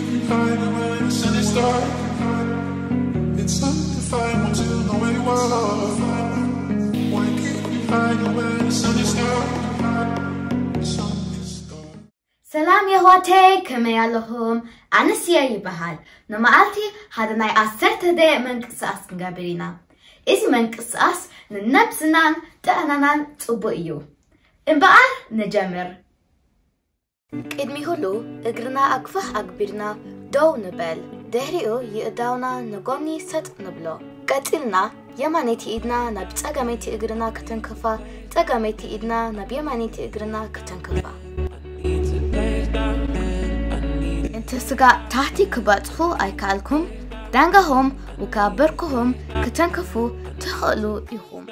Hiding when the sun is dark. It's undefined until the way was. Why keep me hiding when the sun is dark? The sun is dark. ሰላም የሕዋተይ፣ ከመይ ኣለኹም? ኣነ ስየ ይበሃል። ንመዓልቲ ሓደ ናይ ዓሰርተ ደቂቕ ምንቅስቓስ ክንገብር ኢና። እዚ ምንቅስቓስ ንነብስናን ጥዕናናን ጽቡቕ እዩ። እምበኣር ንጀምር። ቅድሚ ኩሉ እግርና ኣግፋሕ ኣግቢርና ደው ንበል። ድሕሪኡ የእዳውና ንጎኒ ሰጥ ንብሎ። ቀጺልና የማነይቲ ኢድና ናብ ጸጋመይቲ እግርና ከተንክፋ፣ ጸጋመይቲ ኢድና ናብ የማነይቲ እግርና ከተንክፋ። እንተ ስጋእ ታሕቲ ክባጽሑ ኣይከኣልኩም፣ ዳንጋኹም ውካ ብርክኹም ከተንክፉ ትኽእሉ ኢኹም።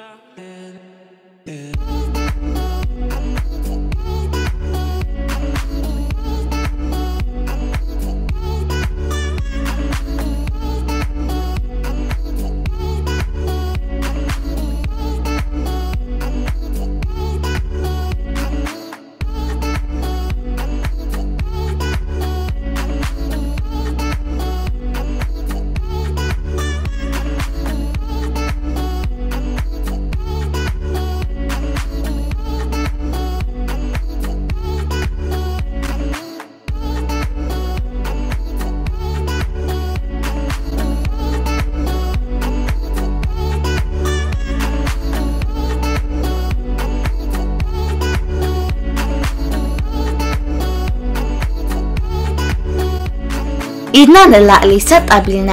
ኢድና ንላዕሊ ሰጥ ኣቢልና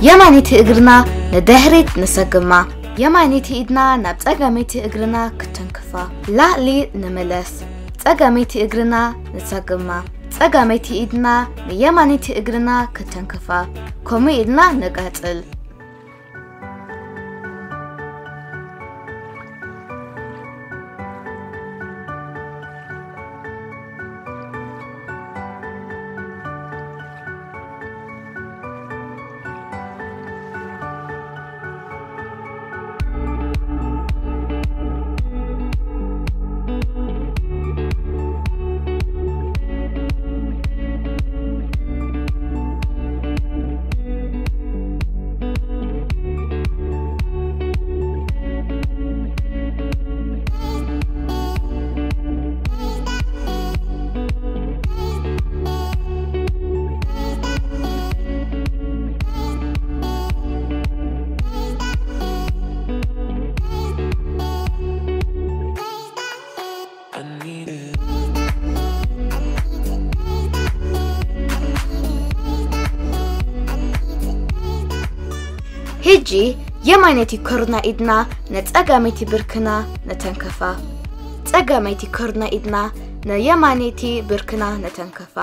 የማነይቲ እግርና ንድሕሪት ንሰግማ። የማነይቲ ኢድና ናብ ጸጋመይቲ እግርና ክተንክፋ። ላዕሊ ንምለስ። ጸጋመይቲ እግርና ንሰግማ። ጸጋመይቲ ኢድና ንየማነይቲ እግርና ክተንክፋ። ከምኡ ኢልና ንቀጽል። ሕጂ የማነይቲ ኮርና ኢድና ንጸጋመይቲ ብርክና ነተንክፋ። ጸጋመይቲ ኮርና ኢድና ንየማነይቲ ብርክና ነተንክፋ።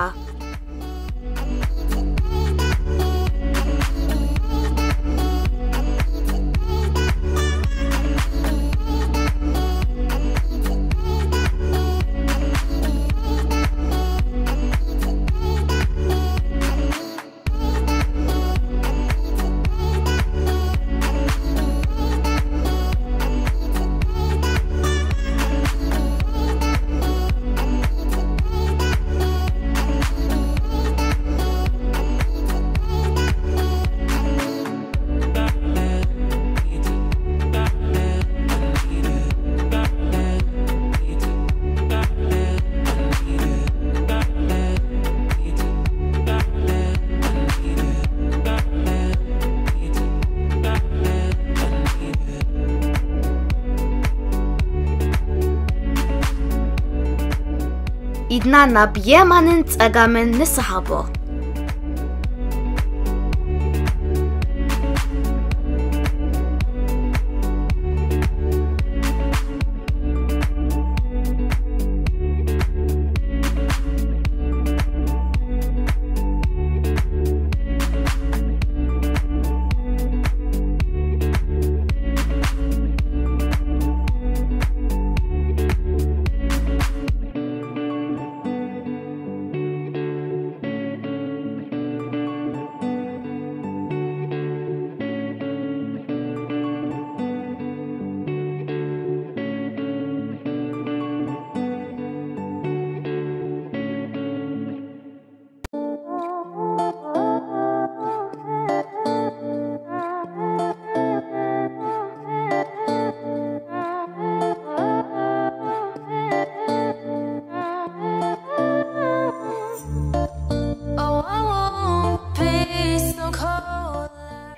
ኢድና ናብ የማንን ጸጋምን ንሰሓቦ።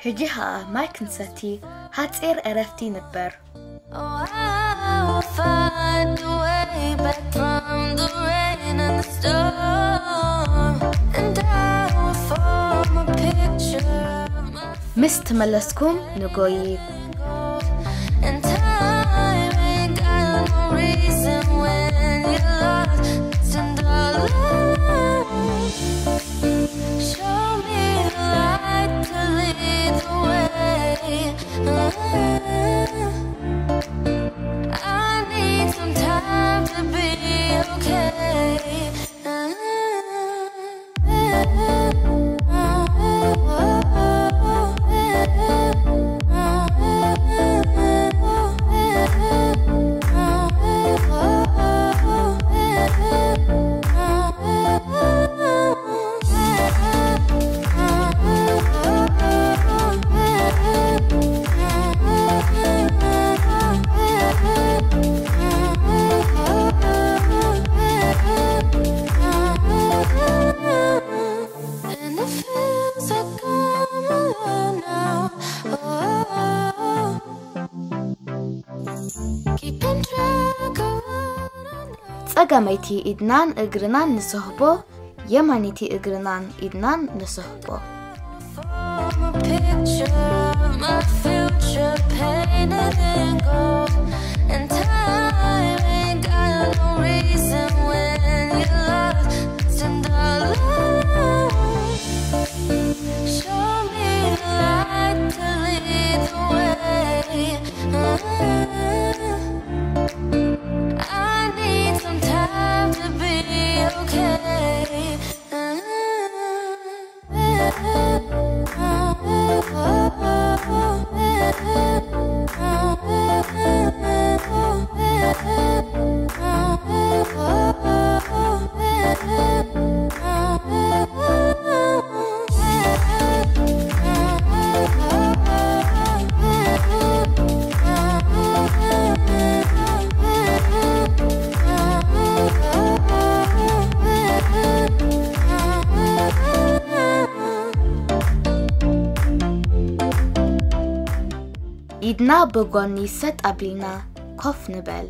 ሕጂ ኸኣ ማይ ክንሰቲ፣ ሓጺር ዕረፍቲ ንግበር። Oh, I will find a way back from the rain and the storm. And I will form a picture of my ምስ ተመለስኩም ንጎይይ። And time ain't got no reason when you're lost and alone. Show me the light to lead the way. I need some time to be okay. And it feels like I'm alone now. Oh, keeping track of what I know. ጸጋመይቲ ኢድናን እግርናን ንስሕቦ፣ የማነይቲ እግርናን ኢድናን ንስሕቦ። Form a picture of my future painted in gold. And time ain't got no reason when you're lost and alone. Show me the light to lead the way. I need some time to be okay. ኢድና ብጎኒ ሰጥ ኣቢልና ኮፍ ንበል።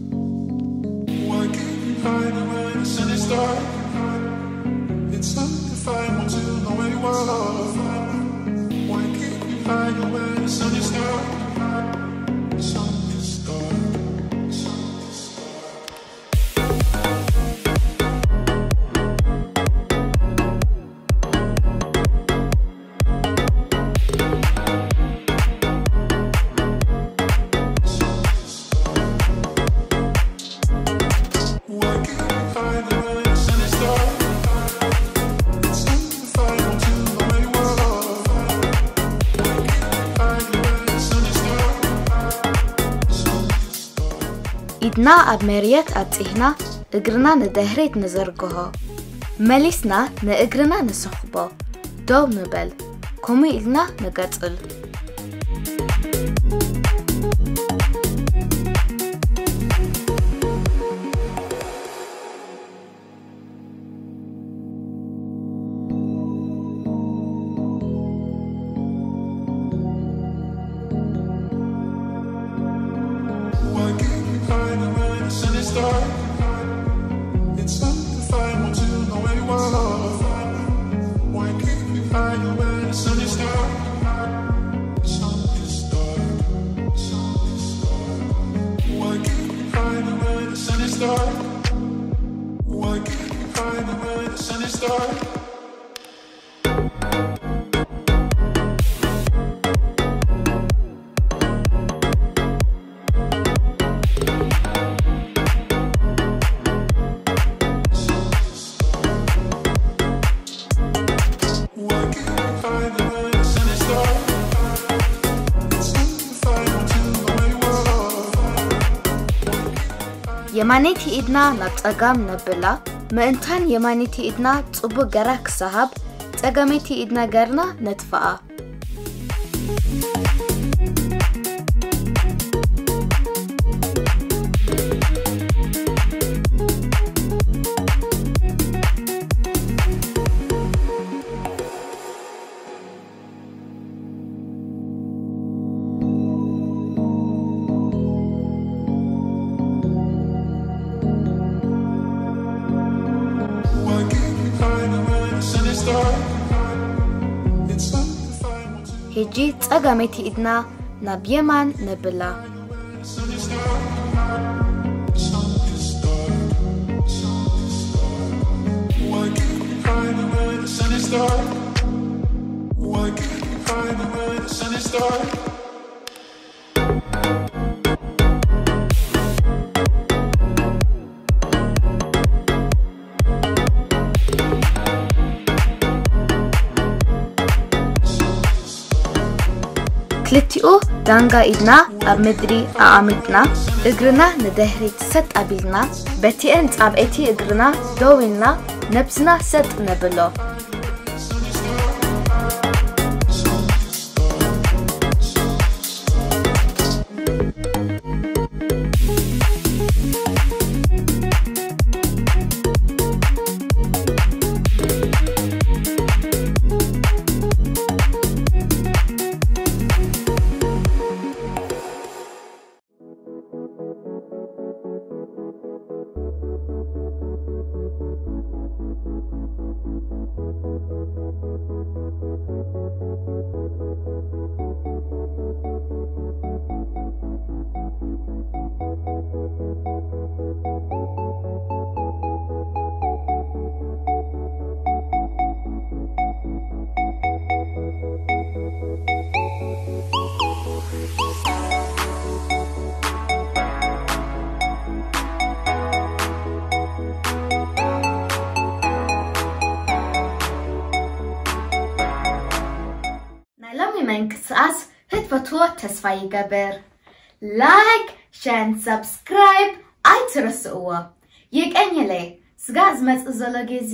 Why can't we find a way to send a star? It's hard to find one to know where you are. Why can't we find a way to send a star? Send a star. Send a star. ኢድና ኣብ መርየት ኣብጺሕና እግርና ንድሕሪት ንዘርግሖ። መሊስና ንእግርና ንስሕቦ። ደው ንበል። ከምኡ ኢልና ንቀጽል። Why can't we find a way to send a star? It's hard to find one to know where you are. Why can't we find a way to send a star? Send a star. Send a star. Why can't we find a way to send a star? Why can't we find a way to send a star? የማነይቲ ኢድና ናብ ጸጋም ነብላ፣ ምእንታን የማነይቲ ኢድና ጽቡቕ ገራ ክሰሃብ፣ ጸጋመይቲ ኢድና ገርና ነጥፍኣ። ሕጂ ጸጋመይቲ ኢድና ናብ የማን ነብላ። ክልቲኡ ዳንጋ ኢድና ኣብ ምድሪ ኣቓሚጥና፣ እግርና ንድሕሪት ሰጥ ኣቢልና፣ በቲኤን ጻብዒቲ እግርና ደው ኢልና፣ ነብስና ሰጥ ነብሎ። ናይ ሎሚ ምንቅስቓስ ክትፈትዎ ተስፋ ይገብር። ላይክ፣ ሸርን ሰብስክራይብ ኣይትረስእዎ። የቀኝለይ፣ ስጋ ዝመጽእ ዘሎ ግዜ